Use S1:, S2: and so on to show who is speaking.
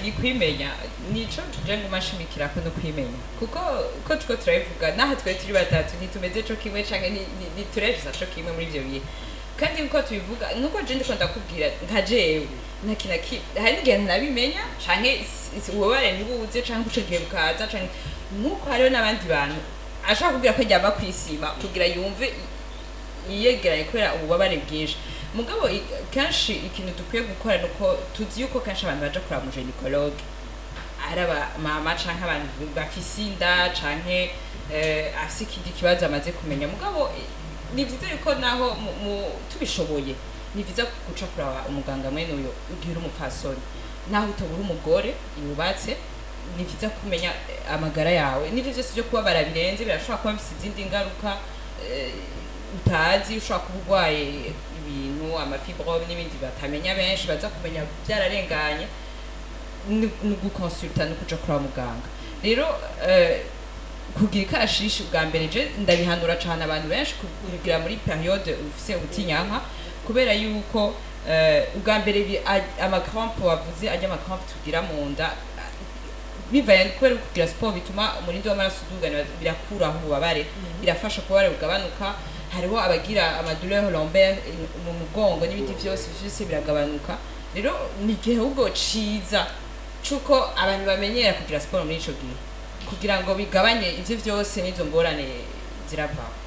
S1: Ni kwimenya. Nico je nguma nshimikira ko no kwimenya, kuko ko tuko turabivuga naho twe turi batatu ntitumeze co kimwe canke ntiturejeza co kimwe muri ivyo bihe. Kandi nkuko tubivuga, nkuko je ndiko ndakubwira, nka jewe nta kintu hari n'igihe ntabimenya canke ububabare ntibuze canke ico gihe bukaza, canke nkuko hariho n'abandi bantu ashaka kubwira ko aryama kw'isima kugira yumve yiyegeranye kubera ububabare bwinshi. Mugabo kenshi ikintu dukwiye gukora ni uko tuzi yuko kenshi abantu baja kuraba umu gynécologue ari abamama canke abantu bafise inda canke afise ikindi kibazo amaze kumenya. Mugabo ni vyiza yuko naho tubishoboye, ni vyiza guca kuraba umuganga mwene uyo ugihe uri umupfasoni, naho utobura umugore yubatse. Ni vyiza kumenya amagara yawe n'ivyo vyose vyo kubabara birenze birashobora kuba bifise izindi ngaruka utazi. Ushobora kuba urwaye ibintu, ama fibromes n'ibindi batamenya benshi, baza kumenya byararenganye. Ni gukonsulta, ni kuja kuraba muganga. Rero kugira ikarashishi bwa mbere, je ndabihanura cane abantu benshi kugira muri période ufise ubutinyanka, kubera yuko ubwa mbere ama crampes wavuze, ajya ama crampes tugira mu nda bivaye kubera kugira sport bituma umurindi w'amaraso uduga, birakuraho ububabare, birafasha kubabare bugabanuka. Hariho abagira ama douleurs lombaires, mu mugongo n'ibindi vyose, vyose biragabanuka. Rero ni igihe ahubwo ciza c'uko abantu bamenyera kugira siporo muri ico gihe kugira ngo bigabanye ivyo vyose n'izo ngorane ziravaho.